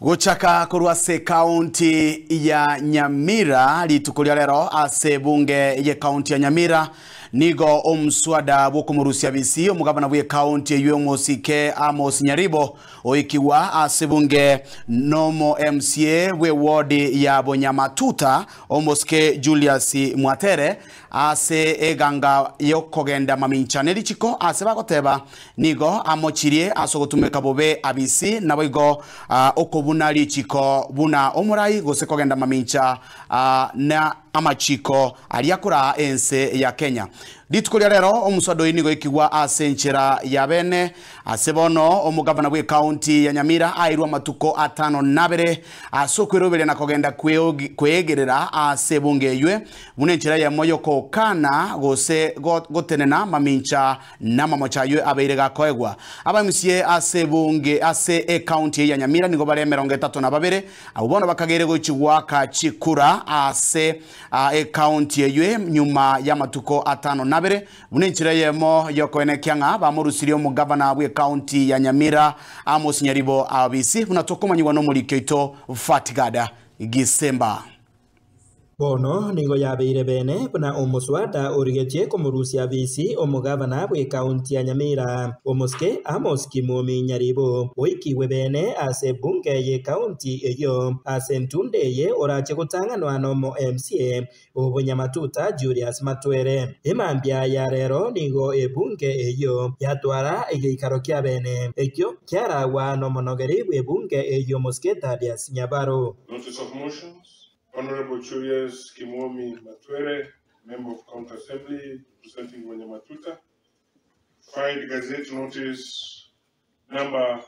Gochaka korwa ase ekaunti ya Nyamira rituko ria rero ase ebunge y'ekaunti ya Nyamira nigo omswada bw'okomorusia bisi omogabana bw'ekaunti eywo omosike Amos Nyaribo oikigwa ase ebunge nomo MCA bw'ewodi ya Bonyamatuta omosike Julius Mwatere Ase eganga y'okogenda mamincha ne richiko ase bagoteba, Nigo amochirie ase ogotumeka bobe abisi, naboigo okobuna richiko buna omorai, gose kogenda mamincha na amachiko aria akoraa ense ya Kenya. Rituko ria rero omoswada oyo nigo oikigwa ase enchera ya bene. Ase bono omogavana bw'ekaunti ya Nyamira airwe amatuko atano nabere ase okweroberia na kogenda kweegerera ase ebunge eywe Buna enchera eyemo y'ogokana gose gotenena mamincha namamocho ayio abeire gakoegwa. Abamusie ase ebunge ase ecounty eye ya Nyamira nigo bare 32, abwo bono bakageire gochia goaka chikura ase ecounty eyio nyuma y'amatuko atano nabere, buna enchera eyemo y'okoenekia ng'a bamorusirie omogavana bw'ecounty ya Nyamira Amos Nyaribo Abisi, buna tokomanyigwa nomoriki oito Fatgard Gisemba. Bono nigo yabeire bene buna omoswada origetie komorusia bisi omogavana bw'ekaunti ya Nyamira, omosike Amos Kimwomi Nyaribo, oikigwe bene ase ebunge y'ekaunti eyio ase entunde eye orache gotang'anwa nomo MCA o Bonyamatuta Julius Matwere. Emambia ya rero nigo ebunge eyio yatwara egeikaro kia bene ekio kiaragwa nomonogeri bw'ebunge eyio omosike Thadius Nyabaro. Notice of motions. Honorable Julius Kimwomi Matwere, Member of County Assembly representing Wanyamatuta, filed Gazette Notice number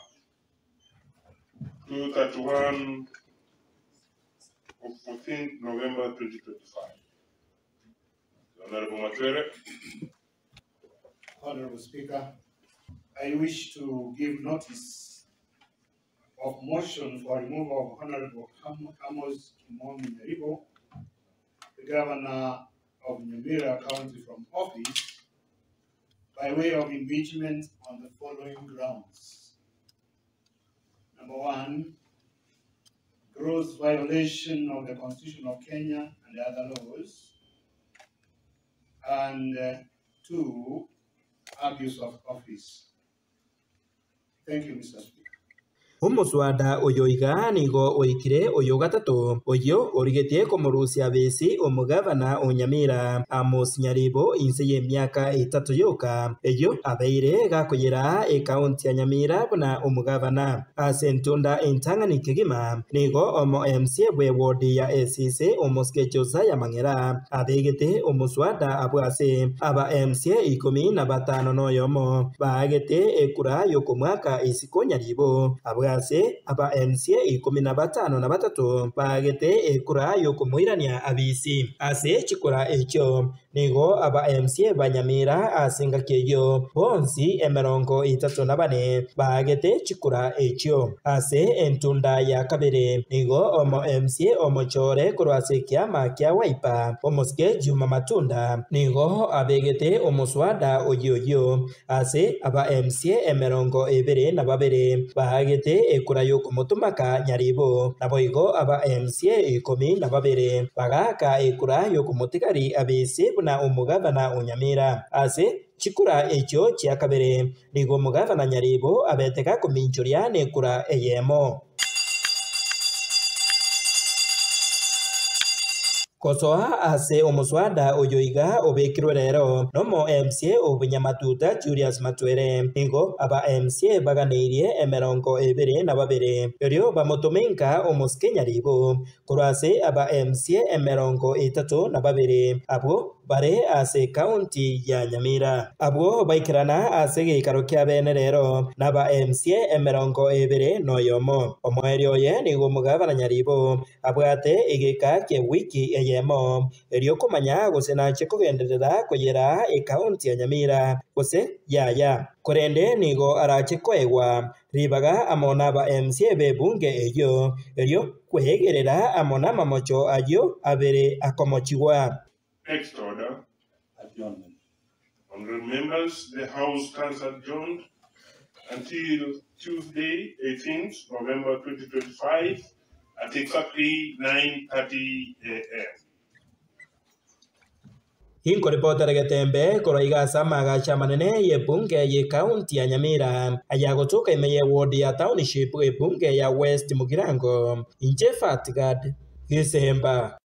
231 of 14 November 2025. Honorable Matwere. Honorable Speaker, I wish to give notice of motion for removal of Honorable Amos Kimwomi Nyaribo, the Governor of Nyamira County, from office by way of impeachment on the following grounds. Number one, gross violation of the Constitution of Kenya and other laws. And two, abuse of office. Thank you, Mr. Speaker. Omoswada oyo iga nigo oikire oyo gatato, oyio origetie komorusia besi omogavana o Nyamira Amos Nyaribo inse y'emiaka etato yoka, eyio abeire gakoyera ekaunti ya Nyamira buna omogavana. Ase entunda entang'ani kegima nigo omo MCA bw'ewodi ya Esise omosike Josiah Mang'era abegete omoswada abwo ase aba MCA ikomi na batano noyomo baagete ekura y'okomwaka isiko Nyaribo abwo ase aba MCA ikomi na batano na batato baagete ekura y'okomoirania abisi. Ase chikura echio Nigo aba MCA ba Nyamira ase engaki eyio bonsi 34 baagete chikura echio. Ase entunda ya kabere nigo omo MCA omochore korwa ase ekiama kia Wiper omosike Juma Matunda nigo abegete omoswada oyio oyio Ase aba MCA 22 baagete ekura y'okomotomaka Nyaribo, naboigo aba MCA 12 bagaaka ekura y'okomotigari Abisi buna omogavana o Nyamira. Ase chikura echio chia kabere, nigo omogavana Nyaribo abete gakominchoria nekura eyemo. Gosoa ase omoswada oyo iga obekirwe rero nomo MCA o Bunyamatuta Julius Matwere. Nigo aba MCA baganeirie 22 erio bamotome inka omosike Nyaribo korwa ase aba MCA 32 abwo bare ase ekaunti ya Nyamira. Abwo baikerana ase egeikaro kia bene rero naba MCA 21. Omoerio oye nigo omogabana Nyaribo abwate egeka ki'ewiki eyemo, erio komanya gose nache kogenderera koyera ekaunti ya Nyamira gose yaya. Korende nigo arache koegwa ribaga amo naba MCA b'ebunge eyio, erio kweegerera amo namamocho ayio abere akomochigwa. Next order. Adjournment. Honourable members, the House stands adjourned. until Tuesday, 18th November 2025 at exactly 9:30 a.m. Inkoripotera Getembe korwa iga ase amagacho amanene y'ebunge y'ekaunti ya Nyamira ayagotoka ime ye ward ya Township ebunge ya West Mugirango, inche Fatgad Gisemba.